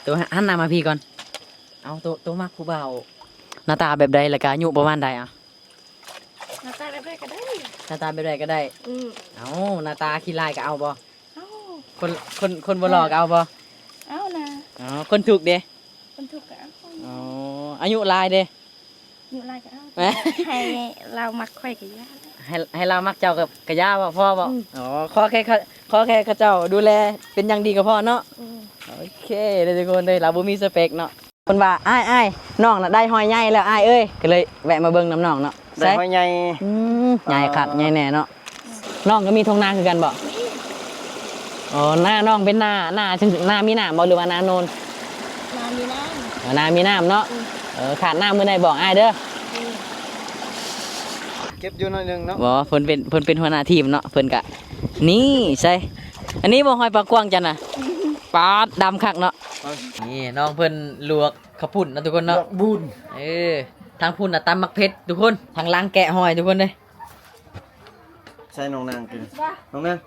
ໂຕ ຫັນໜ້າມາພີ້ກ່ອນ. ເອົາ ໂຕ ໂຕມັກຜູ້ບ່າວໜ້າຕາແບບໃດ ແລ້ວກະອາຍຸປະມານໃດ? ເອົາ ໜ້າຕາແບບໃດກໍໄດ້. ໜ້າຕາແບບໃດກໍໄດ້. ອືມ ເອົາ ໜ້າຕາຂີ້ລ້າຍກໍເອົາບໍ່? ເອົາ ຄົນ ຄົນ ຄົນບໍ່ຫຼໍ່ກໍເອົາບໍ່? ເອົານະ. ອໍ ຄົນທຸກເດ? ຄົນທຸກກໍເອົາ. ອໍ ອາຍຸຫຼາຍເດ? ອາຍຸຫຼາຍກໍເອົາ. ໃຫ້ລາວມັກຂ້ອຍກໍຢ່າ. ໃຫ້ ໃຫ້ລາວມັກເຈົ້າກໍ ກໍຢ່າບໍ່ ພໍບໍ່? ອືມ ອໍ ຂໍແຄ່ ຂໍແຄ່ເຂົາເຈົ້າດູແລເປັນຢ່າງດີກໍພໍເນາະ. ອືມ ໂອເຄເດີທຸກຄົນເດີ ລາວບໍ່ມີສະເປັກເນາະ. ເພິ່ນວ່າ ອ້າຍ ອ້າຍ ນ້ອງນະໄດ້ຫອຍໃຫຍ່ແລ້ວອ້າຍເອີຍ. ກໍເລີຍແວະມາເບິ່ງນຳນ້ອງເນາະ. ໄດ້ຫອຍໃຫຍ່. ອືມ ໃຫຍ່ຄັກ ອ່າ ໃຫຍ່ແນ່ເນາະ. ນ້ອງກໍມີທົ່ງນາຄືກັນບໍ່? ມີ. ອໍ ນານ້ອງເປັນນາ ນາ ນາມີນ້ຳບໍ່ ຫຼືວ່ານາໂນນ? ນາມີນ້ຳ. ເອີ ນາມີນ້ຳເນາະ. ອືມ ເອີ ຂາດນ້ຳມື້ໃດບອກອ້າຍເດີ. ອືມ ເກັບຢູ່ໜ້ອຍໜຶ່ງເນາະ. ບໍ່ ເພິ່ນເປັນ ເພິ່ນເປັນຫົວໜ້າທີມເນາະ ເພິ່ນກະ ນີ້ໃສ່ ອັນນີ້ບໍ່ ຫອຍປາກກວ້າງຈັນນະ. ປາດ ດຳຄັກເນາະ. ນີ້ນ້ອງເພິ່ນລວກ ເຂົ້າປຸ້ນເນາະທຸກຄົນເນາະ ດອກບຸນ. ເອີ ທາງພຸ້ນນະຕຳໝາກເຜັດທຸກຄົນ ທາງຫຼັງແກະຫອຍທຸກຄົນເດີ. ໃສ່ນ້ອງນາງກິນ ນ້ອງນາງ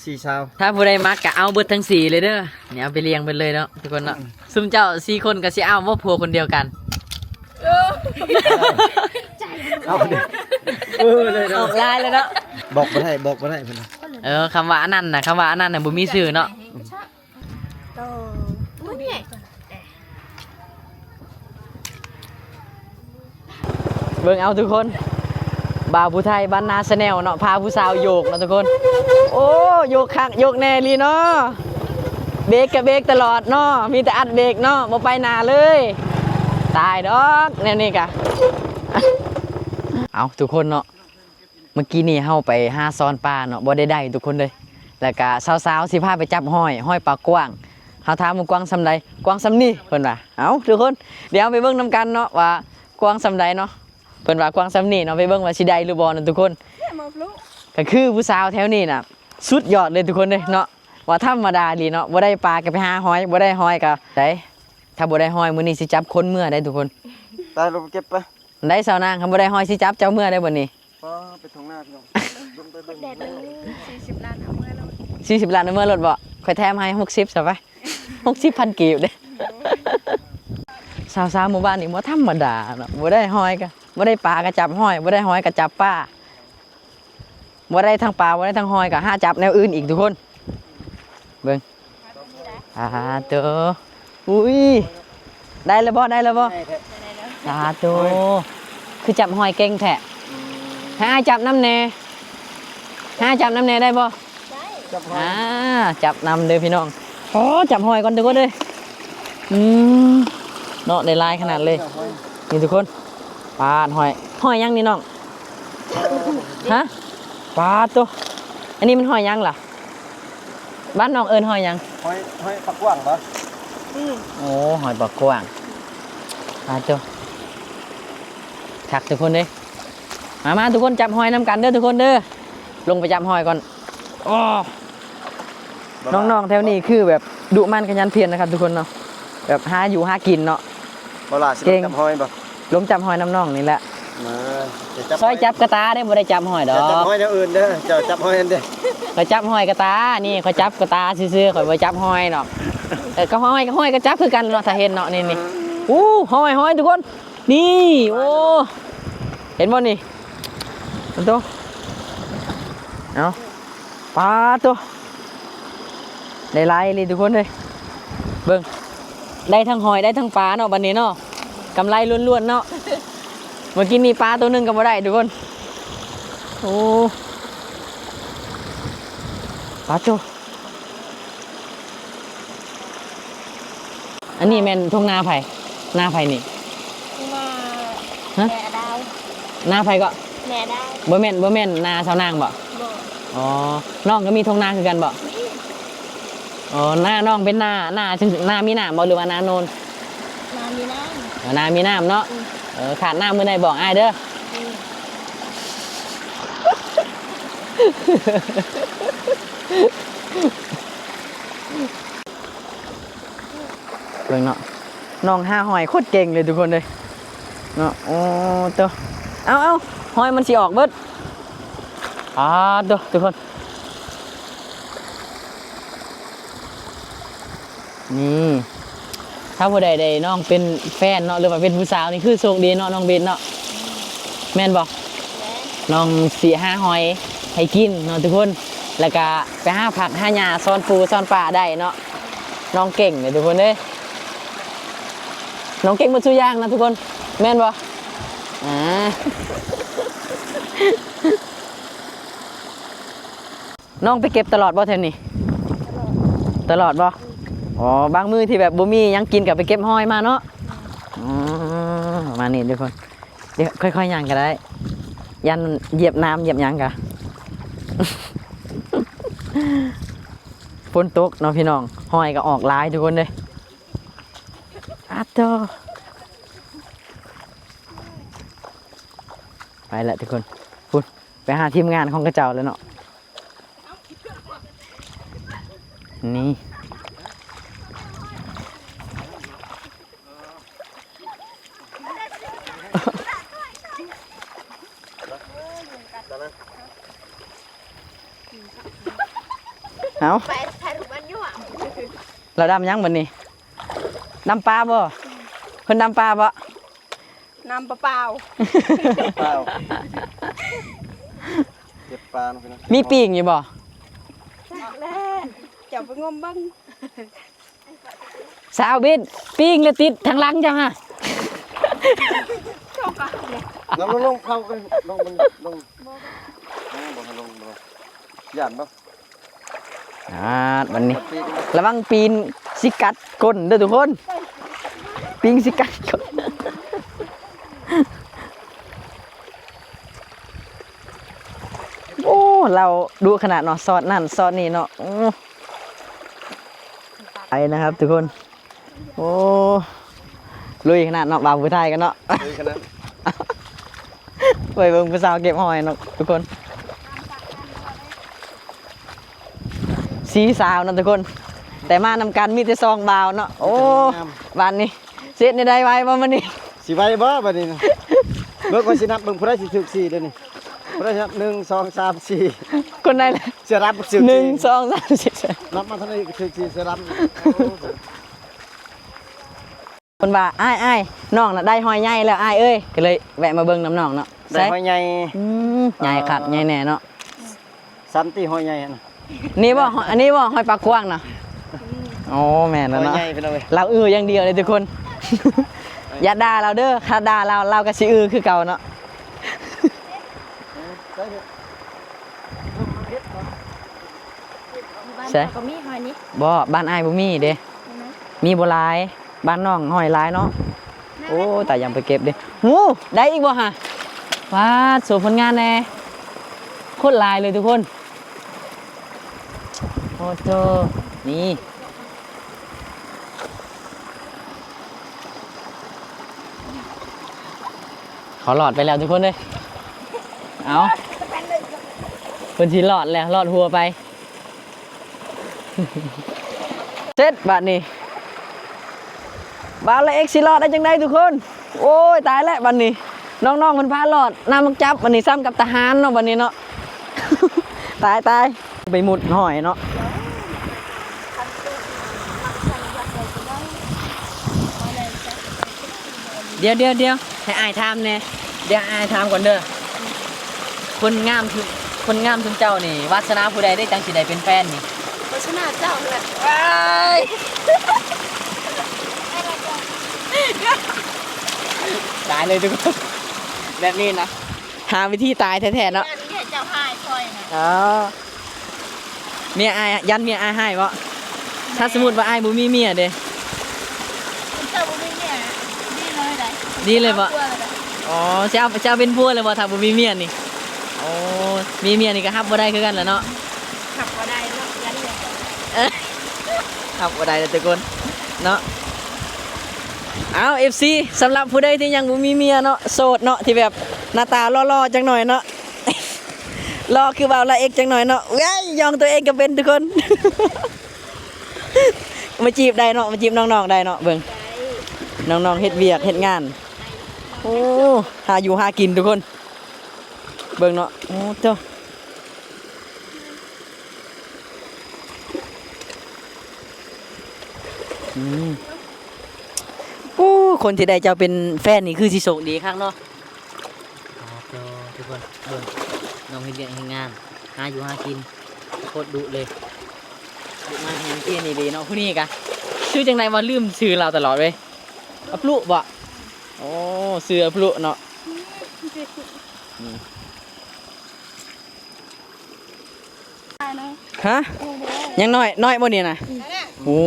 ສີ່ຊາວ. ຖ້າຜູ້ໃດມັກກະເອົາເບິດທັງສີ່ເລີຍເດີ. ນີ້ເອົາໄປລ້ຽງເພິ່ນເລີຍເນາະທຸກຄົນເນາະ. ອືມ ຊຸມເຈົ້າສີ່ຄົນກະຊິເອົາບໍ່ ຜົວຄົນດຽວກັນ? ເອົາເດີ ເອີ ເລີຍເນາະ ອອກລາຍເລີຍເນາະ. ບອກບໍ່ໄດ້ ບອກບໍ່ໄດ້ເພິ່ນ. ເອີ ຄຳວ່າອັນນັ້ນນະ ຄຳວ່າອັນນັ້ນນະບໍ່ມີຊື່ເນາະ. ໂຕ ເບິ່ງເອົາທຸກຄົນ ບ່າວຜູ້ໄທບ້ານນາແຊນແນວເນາະ ພາຜູ້ສາວໂຍກເນາະທຸກຄົນ. ໂອ້ ໂຍກຄັກໂຍກແນ່ອີ່ຫຼີເນາະ. ເບກກະເບກຕະຫຼອດເນາະ ມີແຕ່ອັດເບກເນາະ ບໍ່ໄປໜ້າເລີຍ. ຕາຍດອກແນວນີ້ກະ. ເອົາທຸກຄົນເນາະ ເມື່ອກີ້ນີ້ເຮົາໄປຫາຊ້ອນປາເນາະ ບໍ່ໄດ້ໄດ້ທຸກຄົນເດີ. ແລ້ວກະສາວໆຊິພາໄປຈັບຫອຍ ຫອຍປາກກວ້າງ. ເຮົາຖາມວ່າກວ້າງສ່ຳໃດ? ກວ້າງສ່ຳນີ້ ເພິ່ນວ່າ. ເອົ້າ ທຸກຄົນ ດຽວເຮົາໄປເບິ່ງນຳກັນເນາະວ່າກວ້າງສ່ຳໃດເນາະ. ເພິ່ນວ່າກວ້າງສ່ຳນີ້ເນາະ ໄປເບິ່ງວ່າຊິໄດ້ຫຼືບໍ່ນະທຸກຄົນ. ກໍຄືຜູ້ສາວແຖວນີ້ນະ ສຸດຍອດເລີຍທຸກຄົນເດີເນາະ ວ່າທຳມະດາອີ່ຫຼີເນາະ. ບໍ່ໄດ້ປາກໍໄປຫາຫອຍ ບໍ່ໄດ້ຫອຍກໍໄດ້. ຖ້າບໍ່ໄດ້ຫອຍມື້ນີ້ຊິຈັບຄົນເມືອໄດ້ທຸກຄົນ. ໄປ ລົງໄປເກັບໄປ. ໄດ້ສາວນາງ ຄັນບໍ່ໄດ້ຫອຍຊິຈັບເຈົ້າເມືອໄດ້ບັດນີ້. ປ້າ ໄປທົ່ງນາພີ່ນ້ອງ ລົງໄປເບິ່ງ ແດດເດີ ສີ່ສິບລ້ານເອົາເມືອໂລດ. ສີ່ສິບລ້ານເອົາເມືອໂລດບໍ? ຂ້ອຍແຖມໃຫ້ຫົກສິບຊະໄປ. ຫົກສິບພັນກີບເດ້. ສາວໆໝູ່ບ້ານນີ້ບໍ່ທຳມະດາເນາະ ບໍ່ໄດ້ຫອຍກໍ ບໍ່ໄດ້ປາກໍຈັບຫອຍ ບໍ່ໄດ້ຫອຍກໍຈັບປາ. ບໍ່ໄດ້ທັງປາ ບໍ່ໄດ້ທັງຫອຍ ກໍຫາຈັບແນວອື່ນອີກທຸກຄົນ. ເບິ່ງ ອາໂຕ ອຸ້ຍ ໄດ້ແລ້ວບໍ່ ໄດ້ແລ້ວບໍ່? ອາໂຕ ຄືຈັບຫອຍເກັ່ງແທ້. ໃຫ້ອ້າຍຈັບນຳແດ່ ໃຫ້ອ້າຍຈັບນຳແດ່ໄດ້ບໍ່? ຈັບຫອຍ ອ່າ ຈັບນຳເດີພີ່ນ້ອງ. ໂອ້ ຈັບຫອຍກ່ອນທຸກຄົນເດີ. ອືມ ເນາະ ໄດ້ຫຼາຍຂະໜາດເລີຍ. ນີ້ທຸກຄົນ ປາດ ຫອຍ ຫອຍຫຍັງນີ້ນ້ອງ? ຮະ ປາດໂຕ ອັນນີ້ມັນຫອຍຫຍັງລະ? ບ້ານນ້ອງເອີ້ນຫອຍຫຍັງ? ຫອຍ ຫອຍປາກກວ້າງບໍ? ອືມ ໂອ້ ຫອຍປາກກວ້າງ. ປາດໂຕ ຄັກທຸກຄົນເດ້. ມາ ມາທຸກຄົນ ຈັບຫອຍນຳກັນເດີທຸກຄົນເດີ. ລົງໄປຈັບຫອຍກ່ອນ. ອໍ ນ້ອງໆແຖວນີ້ຄືແບບດຸໝັ່ນຂະຫຍັນພຽນນະຄັບທຸກຄົນເນາະ ແບບຫາຢູ່ຫາກິນເນາະ. ບໍ່ຫຼ້າ ຊິລົງຈັບຫອຍບໍ່? ລົງຈັບຫອຍນຳນ້ອງນີ້ແຫຼະ. ເອີ ຊ່ອຍຈັບກະຕາເດ້ ບໍ່ໄດ້ຈັບຫອຍດອກ. ເຈົ້າຈັບຫອຍແນວອື່ນເດີ ເຈົ້າຈັບຫອຍອັນເດ. ຂ້ອຍຈັບຫອຍກະຕາ ນີ້ຂ້ອຍຈັບກະຕາຊື່ໆ ຂ້ອຍບໍ່ຈັບຫອຍດອກ. ເອີ ກະຫອຍ ກະຫອຍກະຈັບຄືກັນເນາະ ຖ້າເຫັນເນາະ. ນີ້ ນີ້ ອູ້ ຫອຍ ຫອຍທຸກຄົນ. ນີ້ ໂອ້ ເຫັນບໍ່ນີ້? ໂອ້ໂຕ ເອົາ ປາໂຕ ໄດ້ຫຼາຍອີ່ຫຼີທຸກຄົນເອີຍ. ເບິ່ງ ໄດ້ທັງຫອຍ ໄດ້ທັງປາເນາະ ບັດນີ້ເນາະ ກຳໄລລ້ວນໆເນາະ. ເມື່ອກີ້ນີ້ປາໂຕໜຶ່ງກໍບໍ່ໄດ້ທຸກຄົນ. ໂອ້ ປາໂຕ. ອັນນີ້ແມ່ນທົ່ງນາໃຜ? ນາໃຜນີ້? ນາ ຮະ? ແມ່ດາວ. ນາໃຜເກາະ? ແມ່ດາວ. ບໍ່ແມ່ນ ບໍ່ແມ່ນນາສາວນາງບໍ? ບໍ່. ອໍ ນ້ອງກໍມີທົ່ງນາຄືກັນບໍ? ມີ. ອໍ ນານ້ອງເປັນນາ ນາ ນາມີນ້ຳບໍ ຫຼືວ່ານາໂນນ? ນາມີນ້ຳ. ເອີ ນາມີນ້ຳເນາະ. ອືມ. ເອີ ຂາດນ້ຳມື້ໃດບອກອ້າຍເດີ. ອືມ. ເບິ່ງເນາະ ນ້ອງຫາຫອຍໂຄດເກັ່ງເລີຍທຸກຄົນເອີຍເນາະ. ໂອ້ໂຕ ເອົາໆ ຫອຍມັນຊິອອກເບິດ. ອາໂຕ ທຸກຄົນ ນີ້ ຖ້າຜູ້ໃດໄດ້ນ້ອງເປັນແຟນເນາະ ຫຼືວ່າເປັນຜູ້ສາວນີ້ຄືໂຊກດີເນາະ ນ້ອງເບນເນາະ ແມ່ນບໍ່? ແມ່ນ. ນ້ອງຊິຫາຫອຍໃຫ້ກິນເນາະທຸກຄົນ ແລ້ວກະໄປຫາຜັກຫາຫຍ້າສອນປູສອນປາໄດ້ເນາະ. ນ້ອງເກັ່ງເດ້ທຸກຄົນເອີຍ ນ້ອງເກັ່ງເບິດສູ່ຢ່າງນະທຸກຄົນ ແມ່ນບໍ່? ອາ ນ້ອງໄປເກັບຕະຫຼອດບໍ່ແຖວນີ້? ຕະຫຼອດ. ຕະຫຼອດບໍ່? ອືມ. ອໍ ບາງມື້ທີ່ແບບບໍ່ມີຫຍັງກິນກໍໄປເກັບຫອຍມາເນາະ. ອືມ. ອືມ ປະມານນີ້ທຸກຄົນ ດຽວຄ່ອຍໆຍ່າງກໍໄດ້ ຢ້ານມັນຢຽບນ້ຳຢຽບຫຍັງກະ ຝົນຕົກເນາະພີ່ນ້ອງ ຫອຍກໍອອກຫຼາຍທຸກຄົນເດ້. ອາໂຕ ໄປແລ້ວທຸກຄົນ ພຸ້ນ ໄປຫາທີມງານຂອງເຂົາເຈົ້າແລ້ວເນາະ. ນີ້ ເອົາ ລາວດຳຫຍັງບັດນີ້? ດຳປາບໍ່? ເພິ່ນດຳປາບໍ່? ນ້ຳປະເປົ່າ. ເປົ່າ ເກັບປາເນາະພີ່ນ້ອງ. ມີປີ້ງຢູ່ບໍ່? ຈັກແລ້ວ ເຈົ້າໄປງົມເບິ່ງ. ສາວບິດ ປີ້ງແລ້ວຕິດທາງຫຼັງເຈົ້າຫາ. ລົງ ລົງ ລົງ ເຂົາຂຶ້ນ ລົງ ລົງ ລົງ ບໍ່ໃຫ້ລົງ ບໍ່ ຢ້ານບໍ່? ອາ ບັດນີ້ ລະວັງປີ້ງຊິກັດກົ້ນເດີ້ທຸກຄົນ ປີ້ງຊິກັດກົ້ນ. ໂອ້ ລາວດຸຂະໜາດເນາະ ຊອດນັ້ນຊອດນີ້ເນາະ. ໂອ້ ໄປນະຄັບທຸກຄົນ. ໂອ້ ລຸຍຂະໜາດເນາະ ບ່າວຜູ້ໄທກັນເນາະ ລຸຍຂະໜາດ. ໄປເບິ່ງຜູ້ສາວເກັບຫອຍເນາະທຸກຄົນ ສີ່ສາວເນາະທຸກຄົນ ແຕ່ມານຳກັນມີແຕ່ສອງບ່າວເນາະ. ໂອ້ ມີແຕ່ຄົນງາມ ບາດນີ້ເຮັດແນວໃດ ໄວບໍ່ມື້ນີ້? ຊິໄວບໍ່ບາດນີ້ນະ? ເບິ່ງ ຂ້ອຍຊິນັບເບິ່ງ ຜູ້ໃດຊິຖືກສີ່ດຽວນີ້ ຜູ້ໃດຊິນັບ ໜຶ່ງ ສອງ ສາມ ສີ່ ຄົນໃດລະ? ເສືອດຳຖືກສີ່ ໜຶ່ງ ສອງ ສາມ ສີ່ ນັບມາທາງນີ້ຖືກສີ່ ເສືອດຳ. ໂອ້ ເພິ່ນວ່າ ອ້າຍ ອ້າຍ ນ້ອງນະໄດ້ຫອຍໃຫຍ່ແລ້ວອ້າຍເອີຍ ກໍເລີຍແວະມາເບິ່ງນຳນ້ອງເນາະ. ໄດ້ຫອຍໃຫຍ່. ອືມ ໃຫຍ່ຄັກ ອ່າ ໃຫຍ່ແນ່ເນາະ. ຊ້ຳຕິຫອຍໃຫຍ່ຫັ້ນນະ. ນີ້ບໍ່? ອັນນີ້ບໍ່? ຫອຍປາກກວ້າງນະ. ໂອ້ ແມ່ນແລ້ວເນາະ. ຫອຍໃຫຍ່ພີ່ນ້ອງເອີຍ ລາວອື້ຢ່າງດຽວເລີຍທຸກຄົນ. ຢ່າດ່າລາວເດີ້ ຖ້າດ່າລາວ ລາວກໍຊິອື້ຄືເກົ່າເນາະ. ຢູ່ບ້ານເຈົ້າກໍມີຫອຍນີ້. ບໍ່ ບ້ານອ້າຍບໍ່ມີເດ້. ມີບໍ່ຫຼາຍ ບ້ານນ້ອງຫອຍຫຼາຍເນາະ. ໂອ້ ຕາຍ ຍັງໄປເກັບເດ້. ຫູ ໄດ້ອີກບໍ່ຫະ? ປາດ ໂຊຜົນງານແດ່ ໂຄດຫຼາຍເລີຍທຸກຄົນ. ໂອ້ໂຕ ນີ້ ເຂົາລອດໄປແລ້ວທຸກຄົນເອີຍ. ເອົາ ເພິ່ນຊິລອດແລ້ວ ລອດຫົວໄປ. ເສັດບາດນີ້ ບ່າວລາເອັກຊິລອດໄດ້ຈັ່ງໃດທຸກຄົນ? ໂອ້ຍ ຕາຍແລ້ວບາດນີ້ ນ້ອງໆເພິ່ນພາລອດນ້ຳໝາກຈັບ ບາດນີ້ຊ້ຳກັບທະຫານເນາະ ບາດນີ້ເນາະ. ຕາຍໆ ໄປມຸດຫອຍເນາະ. ດຽວໆໆ ໃຫ້ອ້າຍຖາມແດ່ ດຽວອ້າຍຖາມກ່ອນເດີ້. ຄົນງາມຄື ຄົນງາມຄືເຈົ້ານີ້ ວາສະໜາຜູ້ໃດເດ້ ຈັ່ງຊິໄດ້ເປັນແຟນນີ້? ວາສະໜາເຈົ້າແຫຼະ. ວ້າຍ ຕາຍເລີຍທຸກຄົນ ແບບນີ້ນະ ຫາວິທີຕາຍແທ້ໆເນາະ. ເຈົ້າຮ້າຍຂ້ອຍນະ. ອໍ ເມຍອ້າຍ ຢ້ານເມຍອ້າຍຮ້າຍບໍ່? ຖ້າສົມມຸດວ່າອ້າຍບໍ່ມີເມຍເດ້? ເຈົ້າບໍ່ມີເມຍ ດີເລີຍໃດ໋. ດີເລີຍບໍ່? ເອົາຜົວແລ້ວໃດ໋. ອໍ ຊິເອົາ ຊິເອົາເປັນຜົວເລີຍບໍ່ ຖ້າບໍ່ມີເມຍນີ້? ໂອ້ ມີເມຍນີ້ກໍຮັບບໍ່ໄດ້ຄືກັນແຫຼະເນາະ. ຮັບບໍ່ໄດ້ເນາະ ຢ້ານເມຍ. ເອີ ຮັບບໍ່ໄດ້ເລີຍທຸກຄົນເນາະ. ເອົາ ເອັຟຊີ ສຳລັບຜູ້ໃດທີ່ຍັງບໍ່ມີເມຍເນາະ ໂສດເນາະ ທີ່ແບບໜ້າຕາຫຼໍ່ໆຈັກໜ້ອຍເນາະ ຫຼໍ່ຄືບ່າວລາເອັກຈັກໜ້ອຍເນາະ. ເອີຍ ຍ້ອງຕົວເອງກໍເປັນທຸກຄົນ. ມາຈີບໄດ້ເນາະ ມາຈີບນ້ອງໆໄດ້ເນາະ. ເບິ່ງ ໄດ້ ນ້ອງໆເຮັດວຽກເຮັດງານ. ໂອ້ ຫາຢູ່ຫາກິນທຸກຄົນ ເບິ່ງເນາະ. ໂອ້ໂຕ ອືມ ຄົນທີ່ໄດ້ເຈົ້າເປັນແຟນນີ້ຄືຊິໂຊກດີຄັກເນາະ. ໂອ້ໂຫ ທຸກຄົນເບິ່ງ ນ້ອງເຮັດວຽກເຮັດງານ ຫາຢູ່ຫາກິນໂຄດດຸເລີຍ. ດຸມາກແຮງ ເພນອີ່ຫຼີເນາະ. ຜູ້ນີ້ກະຊື່ຈັ່ງໃດວະ ລືມຊື່ລາວຕະຫຼອດເວີຍ. ອາບລຸບໍ? ໂອ້ ຊື່ອາບລຸເນາະ. ຮະ? ຍັງນ້ອຍ ນ້ອຍບໍ່ນີ້ນະ? ໂອ້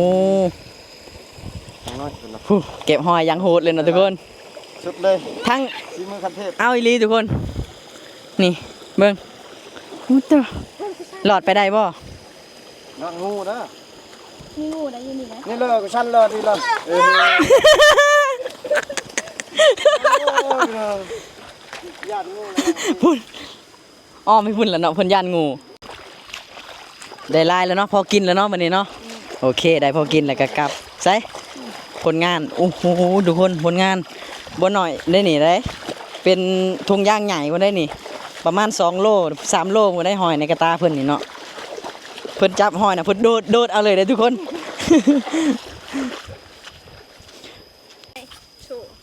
ຍັງນ້ອຍເພິ່ນນະ. ຜູ້ ເກັບຫອຍຢ່າງໂຫດເລີຍນະທຸກຄົນ ສຸດເລີຍ ທັງສີມືຂັ້ນເທບ. ເອົາອີ່ຫຼີທຸກຄົນ ນີ້ເບິ່ງ. ໂອ້ໂຕ ລອດໄປໄດ້ບໍ່? ລອດງູເດີ ມີງູໄດ້ຢູ່ນີ້ນະ. ນີ້ເລີ ຊັ້ນເລີ ນີ້ເລີ. ເອີ ໂອ້ຍ ຢ້ານງູ. ພຸ້ນ ອ້ອມໄປພຸ້ນລະເນາະ ເພິ່ນຢ້ານງູ. ໄດ້ຫຼາຍແລ້ວເນາະ ພໍກິນແລ້ວເນາະບັດນີ້ເນາະ. ອືມ ໂອເຄ ໄດ້ພໍກິນແລ້ວກະກັບ. ໃສ ອືມ ຜົນງານ ໂອ້ໂຫ ທຸກຄົນ ຜົນງານບໍ່ນ້ອຍເດ້ນີ້ເດ້. ເປັນຖົງຢາງໃຫຍ່ພຸ້ນເດ້ນີ້ ປະມານສອງໂລ ສາມໂລພຸ້ນເດ້ ຫອຍໃນກະຕ່າເພິ່ນນີ້ເນາະ. ເພິ່ນຈັບຫອຍນະ ເພິ່ນໂດດ ໂດດເອົາເລີຍເດ້ທຸກຄົນ.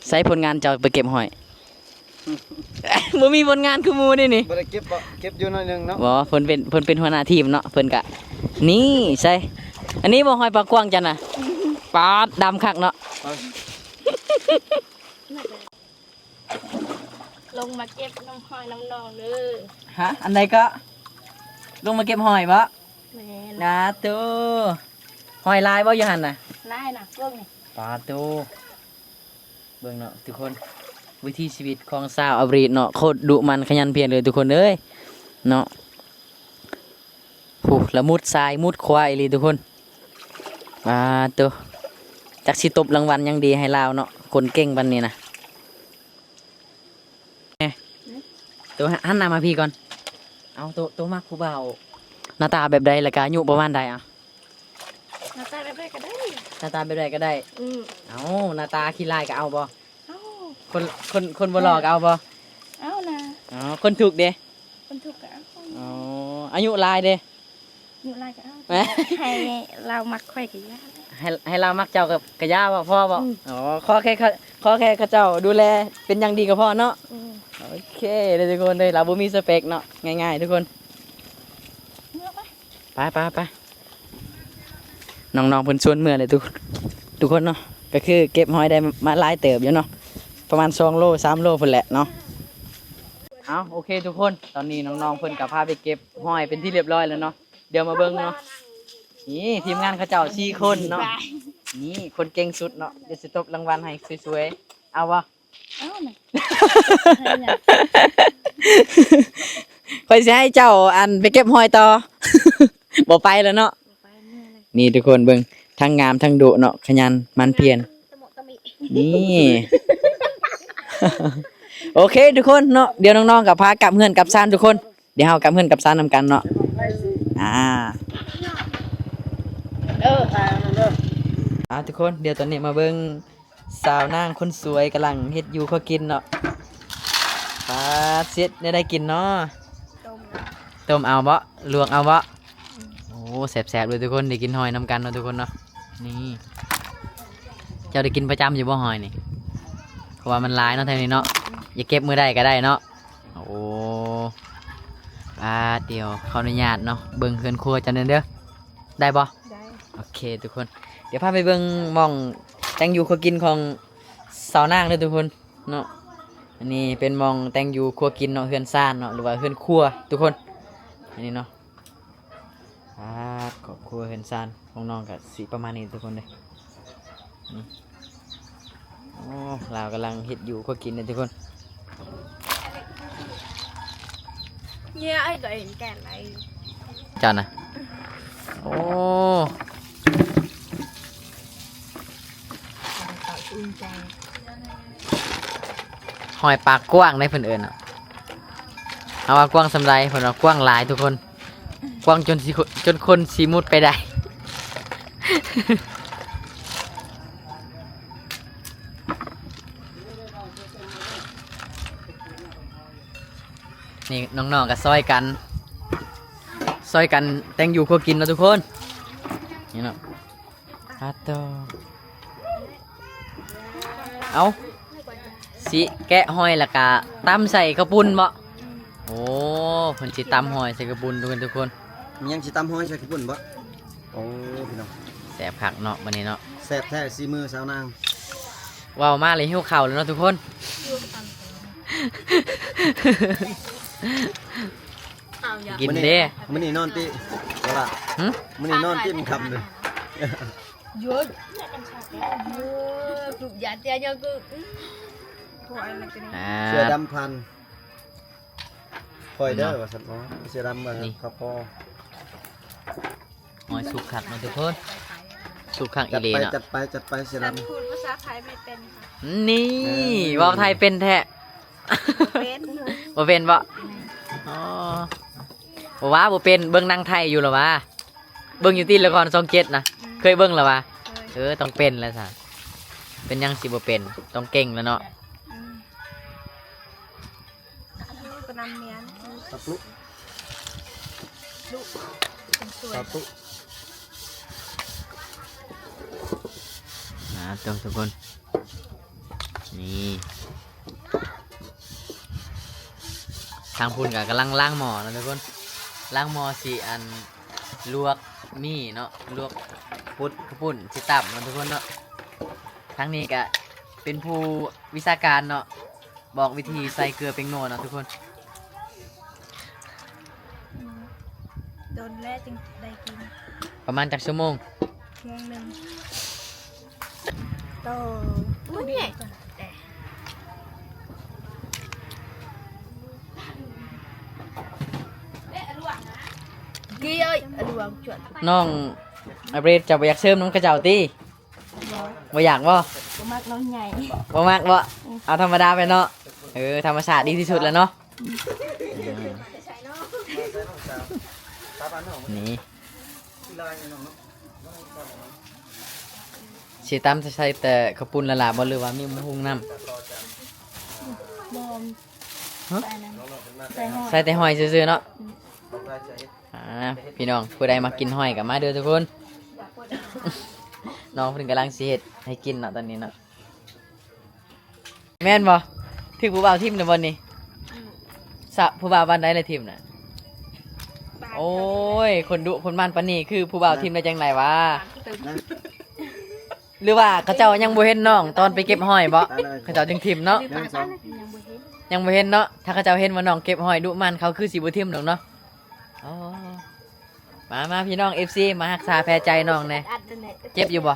ໃສຜົນງານເຈົ້າໄປເກັບຫອຍ? ບໍ່ມີຜົນງານຄືໝູ່ເດ້ນີ້. ບໍ່ໄດ້ເກັບບໍ? ເກັບຢູ່ໜ້ອຍໜຶ່ງເນາະ. ບໍ່ ເພິ່ນເປັນ ເພິ່ນເປັນຫົວໜ້າທີມເນາະ ເພິ່ນກະ ນີ້ໃສ. ອັນນີ້ບໍ່ ຫອຍປາກວາງເຈົ້ານະ? ປາດ ດຳຄັກເນາະ. ລົງມາເກັບນຳຫອຍນຳນ້ອງເດີ. ຮະ? ອັນໃດເກາະ? ລົງມາເກັບຫອຍບໍ? ແມ່ນ. ອາໂຕ ຫອຍຫຼາຍບໍ່ຢູ່ຫັ້ນນະ? ຫຼາຍນະ ເບິ່ງນີ້. ປາໂຕ ເບິ່ງເນາະທຸກຄົນ ວິຖີຊີວິດຂອງຊາວອາບຣີດເນາະ ໂຄດດຸໝັ່ນຂະຫຍັນພຽນເລີຍທຸກຄົນເອີຍເນາະ. ຜູ້ ລະມຸດຊ້າຍມຸດຂວາອີ່ຫຼີທຸກຄົນ. ປາໂຕ ຈັກຊິຕົບລາງວັນຫຍັງດີໃຫ້ລາວເນາະ ຄົນເກັ່ງປານນີ້ນະ. ໂຕ ຫັນໜ້າມາພີ້ກ່ອນ. ເອົາ ໂຕ ໂຕມັກຜູ້ບ່າວໜ້າຕາແບບໃດ ແລ້ວກະອາຍຸປະມານໃດ? ອາ ໜ້າຕາແບບໃດກະໄດ້. ໜ້າຕາແບບໃດກະໄດ້. ອືມ ເອົາ ໜ້າຕາຂີ້ຮ້າຍກະເອົາບໍ່? ເອົາ. ຄົນ ຄົນ ຄົນບໍ່ຫຼໍ່ກະເອົາບໍ່? ເອົານະ. ອໍ ຄົນທຸກເດ? ຄົນທຸກກະເອົາ. ອໍ ອາຍຸຫຼາຍເດ? ອາຍຸຫຼາຍກະເອົາ. ໃຫ້ລາວມັກຂ້ອຍກະຢ່າ. ໃຫ້ ໃຫ້ລາວມັກເຈົ້າກະ ກະຢ່າບໍ່? ພໍບໍ່? ອືມ ອໍ ຂໍແຄ່ ຂໍແຄ່ເຂົາເຈົ້າດູແລເປັນຢ່າງດີກະພໍເນາະ. ອືມ ໂອເຄເດີທຸກຄົນເດີ ລາວບໍ່ມີສະເປັກເນາະ ງ່າຍໆທຸກຄົນ. ເມືອໄປ ໄປ ໄປ ໄປ. ນ້ອງໆເພິ່ນຊວນເມືອເລີຍທຸກ ທຸກຄົນເນາະ ກະຄືເກັບຫອຍໄດ້ມາຫຼາຍເຕີບຢູ່ເນາະ ປະມານສອງໂລ ສາມໂລພຸ້ນແຫຼະເນາະ. ເອົາ ໂອເຄທຸກຄົນ ຕອນນີ້ນ້ອງໆເພິ່ນກະພາໄປເກັບຫອຍເປັນທີ່ລຽບຮ້ອຍແລ້ວເນາະ. ດຽວມາເບິ່ງເນາະ ນີ້ທີມງານເຂົາເຈົ້າສີ່ຄົນເນາະ ນີ້ຄົນເກັ່ງສຸດເນາະ ດຽວຊິຕົບລາງວັນໃຫ້ສວຍໆ ເອົາບໍ່? ເອົານະ ຂ້ອຍຊິໃຫ້ເຈົ້າ ອັນ ໄປເກັບຫອຍຕໍ່ ບໍ່ໄປແລ້ວເນາະ. ບໍ່ໄປ ເມື່ອຍແລ້ວ. ນີ້ທຸກຄົນເບິ່ງ ທັງງາມທັງດຸເນາະ ຂະຫຍັນໝັ່ນພຽນ ຕະໝໍຕະມີ. ນີ້ ໂອເຄທຸກຄົນເນາະ ດຽວນ້ອງໆກະພາກັບເຮືອນກັບຊານທຸກຄົນ ດຽວເຮົາກັບເຮືອນກັບຊານນຳກັນເນາະ. ອ່າ ເອີ ອ່າ ທຸກຄົນ ດຽວຕອນນີ້ມາເບິ່ງ ສາວນາງຄົນສວຍກຳລັງເຮັດຢູ່ຄົວກິນເນາະ. ປາດ ຊິເຮັດແນວໃດກິນເນາະ? ຕົ້ມເອົາ. ຕົ້ມເອົາບໍ? ລວກເອົາບໍ? ອືມ ໂອ້ ແຊບໆເລີຍທຸກຄົນ ໄດ້ກິນຫອຍນຳກັນເນາະທຸກຄົນເນາະ. ນີ້ ເຈົ້າໄດ້ກິນປະຈຳຢູ່ບໍ່ຫອຍນີ້? ເພາະວ່າມັນຫຼາຍເນາະແຖວນີ້ເນາະ. ອືມ ຢາກເກັບມື້ໃດກະໄດ້ເນາະ. ໂອ້ ປາດ ດຽວຂໍອະນຸຍາດເນາະ ເບິ່ງເຮືອນຄົວເຈົ້າແດ່ເດີ ໄດ້ບໍ່? ໄດ້. ໂອເຄທຸກຄົນ ດຽວພາໄປເບິ່ງໝ່ອງແຕ່ງຢູ່ຄົວກິນຂອງສາວນາງເດີທຸກຄົນເນາະ. ອັນນີ້ເປັນໝ່ອງແຕ່ງຢູ່ຄົວກິນເນາະ ເຮືອນຊານເນາະ ຫຼືວ່າເຮືອນຄົວທຸກຄົນ. ອັນນີ້ເນາະ ອາ ຄອບຄົວເຮືອນຊານຂອງນ້ອງກະຊິປະມານນີ້ທຸກຄົນເດີ. ອືມ ໂອ້ ລາວກຳລັງເຮັດຢູ່ຄົວກິນເດີທຸກຄົນ. ເຍອະ ເຈົ້ານະ. ໂອ້ ຫອຍປາກກວ້າງໃດເພິ່ນເອີ້ນເນາະ. ເຮົາວ່າກວ້າງສ່ຳໃດ ເພິ່ນວ່າກວ້າງຫຼາຍທຸກຄົນ ກວ້າງຈົນຊິ ຈົນຄົນຊິມຸດໄປໄດ້. ນີ້ນ້ອງໆກະຊ່ອຍກັນ ຊ່ອຍກັນແຕ່ງຢູ່ຄົວກິນເນາະທຸກຄົນ. ນີ້ເນາະ ອາໂຕ ອ ເອົາ ຊິແກະຫອຍແລ້ວກະຕຳໃສ່ເຂົ້າປຸ້ນເບາະ? ໂອ້ ເພິ່ນຊິຕຳຫອຍໃສ່ເຂົ້າປຸ້ນ ທຸກຄົນ ທຸກຄົນ. ມີຫຍັງຊິຕຳຫອຍໃສ່ເຂົ້າປຸ້ນເບາະ? ໂອ້ ພີ່ນ້ອງ ແຊບຄັກເນາະ ມື້ນີ້ເນາະ ແຊບແທ້ ສີມືສາວນາງ. ເວົ້າມາແລ້ວຫິວເຂົ້າແລ້ວເນາະ ທຸກຄົນ. ກິນເດ້. ມື້ນີ້ນອນຕິ ບໍ່ລະ? ຫຶ? ມື້ນີ້ນອນຕິ ມັນຄ່ຳເດ້. ອ່າ ເສືອດຳພັນ ຂ້ອຍເດີ ວ່າຊັ້ນເນາະ ເສືອດຳວ່າ ນີ້ ຂ້າພໍ. ຫອຍສຸກຄັກເນາະ ທຸກຄົນ ສຸກຄັກອີ່ຫຼີເນາະ. ຈັດໄປ ຈັດໄປ ຈັດໄປ ເສືອດຳ. ສະກຸນພາສາໄທໄມ່ເປັນຄ່ະ. ນີ້ ເອີ ເວົ້າໄທເປັນແທ້. ບໍ່ເປັນ ບໍ່ເປັນເບາະ? ອໍ ບໍ່ວ່າບໍ່ເປັນ ເບິ່ງໜັງໄທຢູ່ລະຫວາ? ເບິ່ງຢູ່ຕິ ລະຄອນຊ່ອງເຈັດນະ. ອືມ ເຄີຍເບິ່ງລະຫວາ? ເຄີຍ. ເອີ ຕ້ອງເປັນລະຊະ ເປັນຫຍັງຊິບໍ່ເປັນ ຕ້ອງເກັ່ງລະເນາະ. ອືມ ສາທຸ ສາທຸ ອ່າ ທຸກຄົນ ນີ້ ທາງພຸ້ນກະກຳລັງລ້າງໝໍ້ເນາະ ທຸກຄົນ ລ້າງໝໍ້ຊິ ອັນ ລວກໝີ່ເນາະ ລວກປຸ້ນ ເຂົ້າປຸ້ນຊິຕຳເນາະ ທຸກຄົນເນາະ. ທາງນີ້ກະເປັນຜູ້ວິຊາການເນາະ ບອກວິທີໃສ່ເກືອແປ້ງນົວເນາະ ທຸກຄົນ. ອືມ ດົນແລ້ວຈຶ່ງໄດ້ກິນ. ປະມານຈັກຊົ່ວໂມງ? ໂມງໜຶ່ງ. ໂຕ ໂອ້ຍ ກີ້ເອີຍ ອະຫຼວງຈວດ. ນ້ອງອາເບຣດ ເຈົ້າບໍ່ຢາກເສີມນຳເຂົາເຈົ້າຕິ? ບໍ່ ບໍ່ຢາກບໍ່? ບໍ່ມັກນ້ອງໃຫຍ່. ບໍ່ມັກບໍ່? ອືມ ເອົາທຳມະດາໄປເນາະ. ເອີ ທຳມະຊາດດີທີ່ສຸດແລ້ວເນາະ. ອືມ ນີ້ ຊິຕຳໃສ່ແຕ່ເຂົ້າປຸ້ນລະລະບໍ່ ຫຼືວ່າມີໝາກຫຸ່ງນຳ? ບໍ່ ຮະ? ໃສ່ຫອຍ ໃສ່ແຕ່ຫອຍຊື່ໆເນາະ. ອືມ ອ່າ ພີ່ນ້ອງ ຜູ້ໃດມັກກິນຫອຍກະມາເດີທຸກຄົນ. ນ້ອງເພິ່ນກຳລັງຊິເຮັດໃຫ້ກິນເນາະ ຕອນນີ້ເນາະ. ແມ່ນບໍ່? ຖືກຜູ້ບ່າວຖິ້ມແລ້ວບໍ່ນີ້? ອືມ ສະ ຜູ້ບ່າວບ້ານໃດລະຖິ້ມນະ? ໂອ້ຍ ຄົນດຸຄົນໝັ່ນປານນີ້ ຄືຜູ້ບ່າວຖິ້ມໄດ້ຈັ່ງໃດຫວາ? ນະ ຫຼືວ່າເຂົາເຈົ້າຍັງບໍ່ເຫັນນ້ອງຕອນໄປເກັບຫອຍເບາະ? ເຂົາເຈົ້າຈຶ່ງຖິ້ມເນາະ. ຍັງບໍ່ເຫັນ ຍັງບໍ່ເຫັນເນາະ. ຖ້າເຂົາເຈົ້າເຫັນວ່ານ້ອງເກັບຫອຍດຸໝັ່ນ ເຂົາຄືຊິບໍ່ຖິ້ມດອກເນາະ. ອໍ ມາ ມາ ພີ່ນ້ອງ ເອັຟຊີ ມາຮັກສາແຜໃຈນ້ອງແດ່. ເຈັບຢູ່ບໍ່?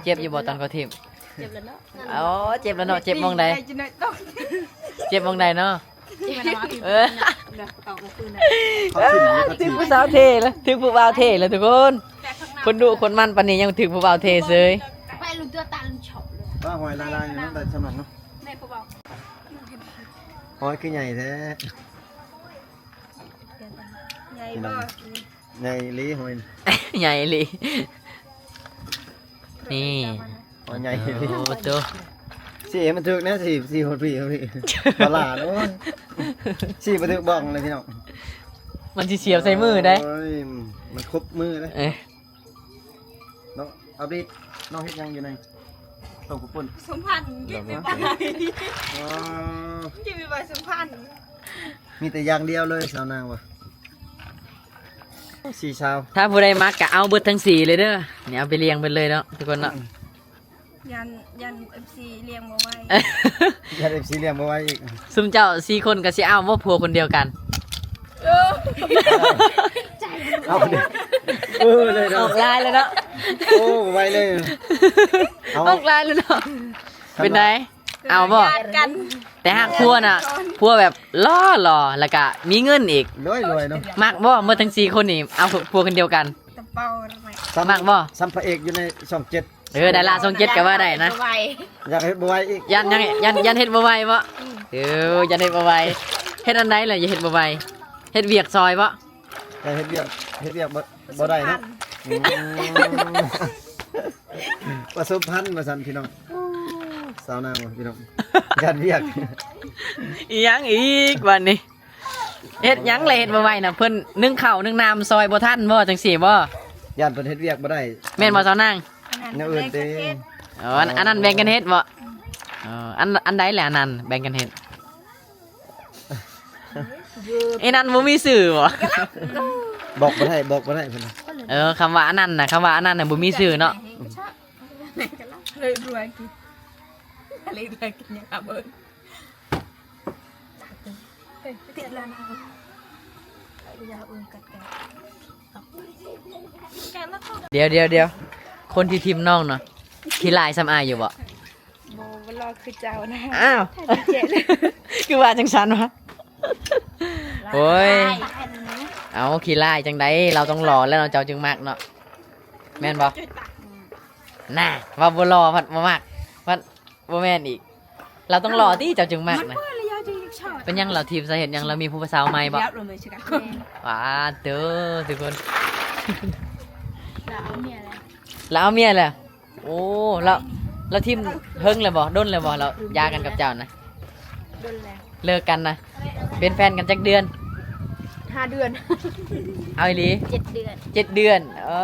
ເຈັບຢູ່ບໍ່ຕອນເຂົາຖິ້ມ? ເຈັບແລ້ວເນາະ. ອໍ ເຈັບແລ້ວເນາະ. ເຈັບໝ່ອງໃດ? ເຈັບໝ່ອງໃດເນາະ? ເອີ ຖືກຜູ້ສາວເທແລ້ວ ຖືກຜູ້ບ່າວເທແລ້ວທຸກຄົນ. ຄົນດຸຄົນໝັ່ນປານນີ້ຍັງຖືກຜູ້ບ່າວເທເສີຍ. ວ່າຫອຍລາຍໆ ເນາະ ໄດ້ສຳນັ້ນເນາະ. ຫອຍຄືໃຫຍ່ແທ້. ໃຫຍ່ບໍ່? ພີ່ນ້ອງ ໃຫຍ່ອີ່ຫຼີຫອຍ ໃຫຍ່ອີ່ຫຼີ. ນີ້ ຫອຍໃຫຍ່ອີ່ຫຼີ. ໂອ້ໂຕ ຊີ້ໃຫ້ມັນຖືກແດ່ ຊີ້ ຊີ້ຮອດພີ້ ຮອດພີ້ ປະຫຼາດ. ໂອ້ຍ ຊີ້ບໍ່ຖືກບ່ອນເລີຍພີ່ນ້ອງ ມັນຊິສຽບໃສ່ມືໄດ໋. ໂອ້ຍ ມັນຄົບມືໄດ໋. ເອີ ນ້ອງອັບເດດ ນ້ອງເຮັດຫຍັງຢູ່ໃນ ຕົ້ມເຂົ້າປຸ້ນ? ສົມພັນ ກິນໄປ ອໍ ກິນໄປ ສົມພັນ. ມີແຕ່ຢ່າງດຽວເລີຍສາວນາງວ່າ ສີ່ຊາວ. ຖ້າຜູ້ໃດມັກກະເອົາເບິດທັງສີ່ເລີຍເດີ ນີ້ເອົາໄປລ້ຽງເພິ່ນເລີຍເນາະ ທຸກຄົນເນາະ. ຢ້ານ ຢ້ານເອັຟຊີລ້ຽງບໍ່ໄຫວ ຢ້ານເອັຟຊີລ້ຽງບໍ່ໄຫວອີກ. ຊຸມເຈົ້າສີ່ຄົນກະຊິເອົາບໍ່ ຜົວຄົນດຽວກັນ? ເອີ ເອົາເດ້ ເອີ ເລີຍເນາະ ອອກລາຍແລ້ວເນາະ. ໂອ້ ບໍ່ໄຫວເລີຍ ເອົາ ອອກລາຍແລ້ວເນາະ. ເປັນໃດ ເອົາບໍ່? ແຕ່ຫາກຜົວນະ ຜົວແບບຫຼໍ່ໆ ແລ້ວກະມີເງິນອີກ ລວຍໆ ເນາະ. ມັກບໍ່ ໝົດທັງສີ່ຄົນນີ້ ເອົາຜົວຄົນດຽວກັນ? ມັກບໍ່? ສ່ຳພະເອກຢູ່ໃນຊ່ອງເຈັດ. ເອີ ດາລາຊ່ອງເຈັດກະວ່າໄດ້ນະ. ຢາກເຮັດບໍ່ໄຫວອີກ ຢ້ານຫຍັງ? ຢ້ານ ຢ້ານເຮັດບໍ່ໄຫວບໍ່? ເອີ ຢ້ານເຮັດບໍ່ໄຫວ. ເຮັດອັນໃດລະຢ່າເຮັດບໍ່ໄຫວ? ເຮັດວຽກຊ່ອຍບໍ່? ເຮັດວຽກ ເຮັດວຽກບໍ່ ບໍ່ໄດ້ເນາະ. ປະສົມພັນວ່າຊັ້ນພີ່ນ້ອງ. ສາວນາງວ່າພີ່ນ້ອງ ຢ້ານວຽກ. ອີຫຍັງອີກບາດນີ້? ເຮັດຫຍັງລະເຮັດບໍ່ໄຫວນະ? ເພິ່ນໜຶ້ງເຂົ້າໜຶ້ງນ້ຳຊ່ອຍບໍ່ທັນບໍ່ ຈັ່ງຊີ້ບໍ່? ຢ້ານເພິ່ນເຮັດວຽກບໍ່ໄດ້ ແມ່ນບໍ່ສາວນາງ? ແນວອື່ນເດ້. ເອີ ອັນ ອັນນັ້ນແບ່ງກັນເຮັດບໍ່? ເອີ ອັນ ອັນໃດແຫຼະອັນນັ້ນແບ່ງກັນເຮັດ? ອີນັ້ນບໍ່ມີຊື່ບໍ່? ບອກບໍ່ໄດ້ ບອກບໍ່ໄດ້ເພິ່ນວ່າ. ເອີ ຄຳວ່າອັນນັ້ນນະ ຄຳວ່າອັນນັ້ນນະບໍ່ມີຊື່ເນາະ. ດຽວໆໆ ຄົນທີ່ຖິ້ມນ້ອງເນາະ ຂີ້ລ້າຍສ່ຳອ້າຍຢູ່ບໍ່? ບໍ່ ບໍ່ຫຼໍ່ຄືເຈົ້ານະ. ອ້າວ ຖ້າດີເຈເລີຍ ຄືວ່າຈັ່ງຊັ້ນວະ? ໂອ້ຍ ເອົາ ຂີ້ລ້າຍຈັ່ງໃດ ລາວຕ້ອງຫຼໍ່ແລ້ວເນາະ ເຈົ້າຈຶ່ງມັກເນາະ ແມ່ນບໍ່? ນະ ວ່າບໍ່ຫຼໍ່ພັດບໍ່ມັກ ພັດບໍ່ແມ່ນອີກ ລາວຕ້ອງຫຼໍ່ຕິ ເຈົ້າຈຶ່ງມັກນະ. ເປັນຫຍັງລາວຖິ້ມ ສາເຫດຫຍັງ? ລາວມີຜູ້ສາວໃໝ່ບໍ່? ປາດໂທ້ ທຸກຄົນ ລາວເອົາເມຍແລ້ວ ລາວເອົາເມຍແລ້ວ. ໂອ້ ລາວ ລາວຖິ້ມເຖິງແລ້ວບໍ່? ດົນແລ້ວບໍ່ລາວຢ່າກັນກັບເຈົ້ານະ? ດົນແລ້ວ. ເລີກກັນນະ ເປັນແຟນກັນຈັກເດືອນ? ຫ້າເດືອນ. ເອົາອີ່ຫຼີ? ເຈັດເດືອນ. ເຈັດເດືອນ ເອີ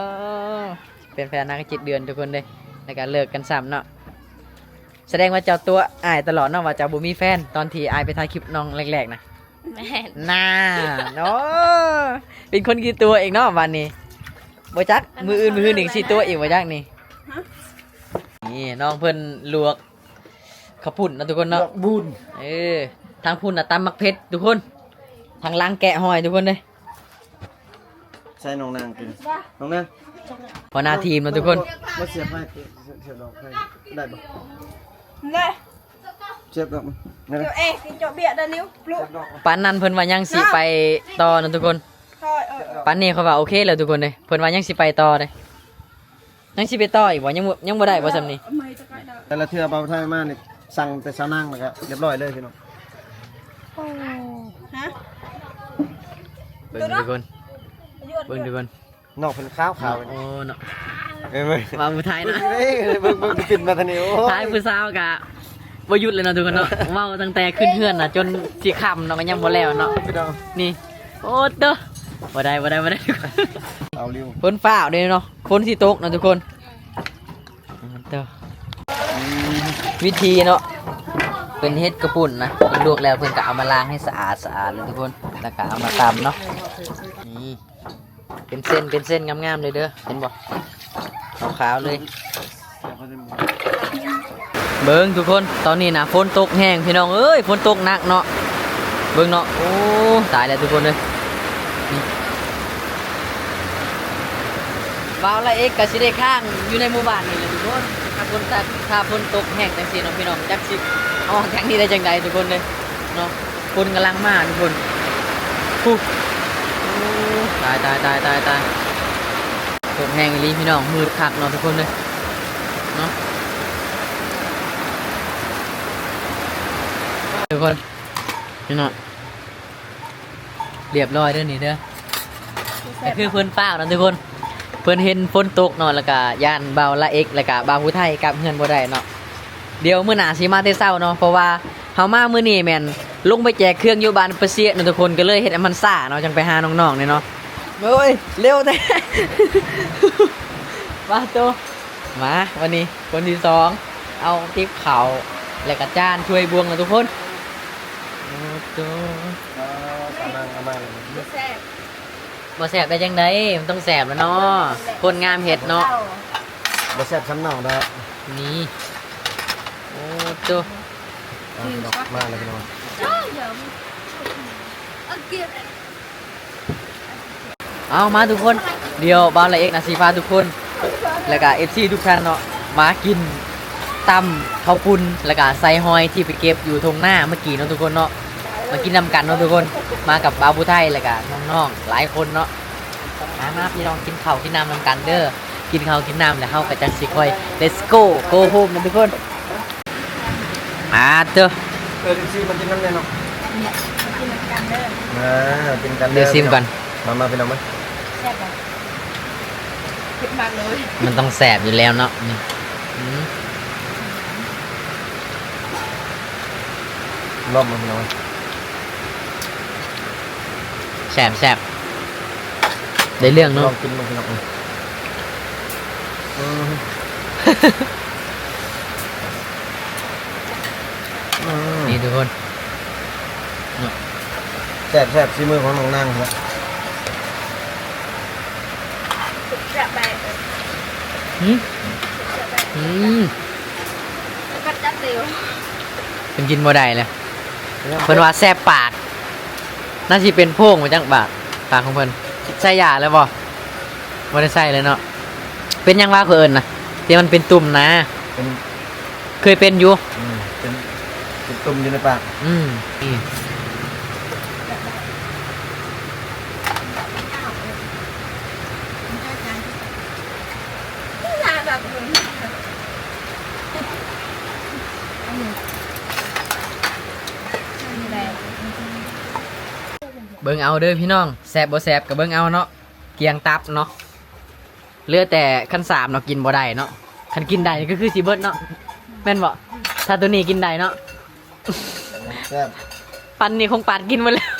ເປັນແຟນນະກໍເຈັດເດືອນທຸກຄົນເດ້ ແລ້ວກໍເລີກກັນຊ້ຳເນາະ. ສະແດງວ່າເຈົ້າຕົວະອ້າຍຕະຫຼອດເນາະ ວ່າເຈົ້າບໍ່ມີແຟນ ຕອນທີ່ອ້າຍໄປຖ່າຍຄລິບນ້ອງແລກໆນະ. ແມ່ນ. ນາ ໂອ້ ເປັນຄົນຂີ້ຕົວະອີກເນາະບາດນີ້ ບໍ່ຈັກ ມື້ອື່ນມື້ຮືນນີ້ຊິຕົວະອີກບໍ່ຈັກນີ້. ຮະ? ນີ້ນ້ອງເພິ່ນລວກເຂົ້າປຸ້ນເນາະທຸກຄົນເນາະ ລວກບຸນ. ເອີ ທາງພຸ້ນນະຕຳໝາກເຜັດທຸກຄົນ ທາງຫຼັງແກະຫອຍທຸກຄົນເດ້. ໃສ່ນ້ອງນາງກິນ ນ້ອງນາງ ຫົວໜ້າທີມເນາະທຸກຄົນ. ມາສຽບໃຫ້ ສຽບດອກໃຫ້ ໄດ້ບໍ່? ເລີຍ ສຽບດອກ ເຈົ້າເອກິນເຈົ້າເບຍໄດ້ເລັວ. ປານນັ້ນເພິ່ນວ່າຍັງຊິໄປຕໍ່ເນາະທຸກຄົນ. ປານນີ້ເຂົາວ່າໂອເຄແລ້ວທຸກຄົນເດ້ ເພິ່ນວ່າຍັງຊິໄປຕໍ່ເດ້. ຍັງຊິໄປຕໍ່ອີກບໍ່? ຍັງບໍ່ ຍັງບໍ່ໄດ້ບໍ່ສ່ຳນີ້? ແຕ່ລະເທື່ອບ່າວໄທມານີ້ ສັ່ງແຕ່ສາວນາງ ແລ້ວກໍລຽບຮ້ອຍເລີຍພີ່ນ້ອງ. ຮະ? ເບິ່ງທຸກຄົນ ເບິ່ງທຸກຄົນ ນ້ອງເພິ່ນຂາວໆ. ໂອ້ເນາະ ເອີ ເບິ່ງ ເວົ້າຜູ້ໄທເນາະ. ເອີ ເບິ່ງ ເບິ່ງ ເປັນມາທາງນີ້ ໂອ້ຍ ຖ່າຍຜູ້ສາວກະບໍ່ຢຸດເລີຍເນາະທຸກຄົນເນາະ. ເວົ້າຕັ້ງແຕ່ຂຶ້ນເຮືອນນະ ຈົນຊິຄ່ຳເນາະ ກໍຍັງບໍ່ແລ້ວເນາະ. ນີ້ ໂອ້ໂຕ ບໍ່ໄດ້ ບໍ່ໄດ້ ບໍ່ໄດ້. ເອົາເລັວ ຝົນຟ້າວເດ້ເນາະ ຝົນຊິຕົກເນາະທຸກຄົນ. ໂຕ ວິທີເນາະ ເພິ່ນເຮັດເຂົ້າປຸ້ນນະ ເພິ່ນລວກແລ້ວເພິ່ນກໍເອົາມາລ້າງໃຫ້ສະອາດສະອາດເລີຍທຸກຄົນ ແລ້ວກໍເອົາມາຕຳເນາະ. ນີ້ ເປັນເສັ້ນ ເປັນເສັ້ນງາມໆເລີຍເດີ ເຫັນບໍ່? ຂາວໆເລີຍ. ເບິ່ງທຸກຄົນ ຕອນນີ້ນະຝົນຕົກແຮງພີ່ນ້ອງເອີຍ ຝົນຕົກໜັກເນາະ. ເບິ່ງເນາະ ໂອ້ ຕາຍແລ້ວທຸກຄົນເອີຍ. ນີ້ ບ່າວລາເອັກກໍຊິໄດ້ຄ້າງຢູ່ໃນໝູ່ບ້ານນີ້ແຫຼະທຸກຄົນ. ຖ້າຝົນ ຖ້າຝົນຕົກແຮງຈັ່ງຊີ້ເນາະພີ່ນ້ອງ ຈັກຊິອອກທາງນີ້ໄດ້ຈັ່ງໃດທຸກຄົນເອີຍເນາະ. ຝົນກຳລັງມາທຸກຄົນ ໂອ້ ຕາຍ ຕາຍ ຕາຍ ຕາຍ ຕາຍ. ຕົກແຮງອີ່ຫຼີພີ່ນ້ອງ ມືດຄັກເນາະທຸກຄົນເອີຍເນາະ. ທຸກຄົນ ພີ່ນ້ອງ ລຽບຮ້ອຍເດີນີ້ເດີ. ກໍຄືເພິ່ນຟ້າວນະທຸກຄົນ ເພິ່ນເຫັນຝົນຕົກເນາະ ແລ້ວກະຢ້ານບ່າວລາເອັກ ແລ້ວກະບ່າວຜູ້ໄທກັບເຮືອນບໍ່ໄດ້ເນາະ. ດຽວມື້ໜ້າຊິມາແຕ່ເຊົ້າເນາະ ເພາະວ່າເຮົາມາມື້ນີ້ແມ່ນລົງໄປແຈກເຄື່ອງຢູ່ບ້ານປາຊຽນະທຸກຄົນ ກໍເລີຍເຮັດໃຫ້ມັນຊ້າເນາະ ຈັ່ງໄປຫານ້ອງໆແດ່ເນາະ. ໂອ້ຍ ເລັວແທ້ ປາໂຕ. ມາ ວັນນີ້ຄົນທີສອງ ເອົາຕິບເຂົ້າ ແລ້ວກະຈານ ຖ້ວຍ ບ່ວງນະທຸກຄົນ. ໂອ້ໂຕ ເອົາມາ ເອົາມາເລີຍ. ບໍ່ແຊບ ບໍ່ແຊບໄດ້ຈັ່ງໃດ ມັນຕ້ອງແຊບແຫຼະເນາະ ຄົນງາມເຮັດເນາະ. ບໍ່ແຊບສ່ຳເນົ່າດອກ. ນີ້ ໂອ້ໂຕ ມາແລ້ວພີ່ນ້ອງ. ເອົາມາທຸກຄົນ ດຽວບ່າວລາເອັກນະຊິພາທຸກຄົນ ແລ້ວກະເອັຟຊີທຸກທ່ານເນາະ ມາກິນຕຳເຂົ້າປຸ້ນ ແລ້ວກະໃສ່ຫອຍທີ່ໄປເກັບຢູ່ທົ່ງນາເມື່ອກີ້ເນາະທຸກຄົນເນາະ. ມາກິນນຳກັນເນາະທຸກຄົນ ມາກັບບ່າວຜູ້ໄທ ແລ້ວກະນ້ອງໆຫຼາຍຄົນເນາະ. ມາ ມາພີ່ນ້ອງ ກິນເຂົ້າກິນນ້ຳນຳກັນເດີ. ກິນເຂົ້າກິນນ້ຳແລ້ວເຮົາກໍຈັ່ງຊິຄ່ອຍ let's go go home ນະທຸກຄົນ. ອາເຕີ ເອີ ເອັຟຊີມາກິນນຳແດ່ເນາະ. ກິນນຳກັນເດີ ເອີ ກິນກັນເດີ ດຽວຊິມກ່ອນ. ມາ ມາພີ່ນ້ອງມາ. ແຊບບໍ່? ເຜັດມາກເລີຍ. ມັນຕ້ອງແຊບຢູ່ແລ້ວເນາະ. ອືມ ອືມ ລອງເບິ່ງພີ່ນ້ອງ. ແຊບ ແຊບ ໄດ້ເລື່ອງເນາະ. ລອງກິນເບິ່ງພີ່ນ້ອງ. ອືມ ອືມ ທຸກຄົນເນາະ. ແຊບໆ ສີມືຂອງນ້ອງນາງເນາະ. ແຊບໄດ້ ຫື ແຊບໄດ້ ຫື ກັດຈັບເດວ ເພິ່ນກິນບໍ່ໄດ້ແລ້ວ ເພິ່ນວ່າແສບປາກ. ໜ້າຊິເປັນໂພງມາຈາກປາກ ປາກຂອງເພິ່ນ. ໃສ່ຢາແລ້ວບໍ່? ບໍ່ໄດ້ໃສ່ເລີຍເນາະ. ເປັນຫຍັງວະ ເຂົາເອີ້ນນະ ທີ່ມັນເປັນຕຸ່ມນະ? ເປັນ ເຄີຍເປັນຢູ່ ອືມ ເປັນ ເປັນຕຸ່ມຢູ່ໃນປາກ. ອືມ ນີ້ ເບິ່ງເອົາເດີພີ່ນ້ອງ ແຊບບໍ່ແຊບກໍເບິ່ງເອົາເນາະ. ກຽງຕັບເນາະ ເຫຼືອແຕ່ຄັນສາມເນາະ ກິນບໍ່ໄດ້ເນາະ. ຄັນກິນໄດ້ກໍຄືຊິເບິດເນາະ ແມ່ນບໍ່? ຖ້າໂຕນີ້ກິນໄດ້ເນາະ ແຊບ ປັນນີ້ຄົງປາດກິນໝົດແລ້ວ.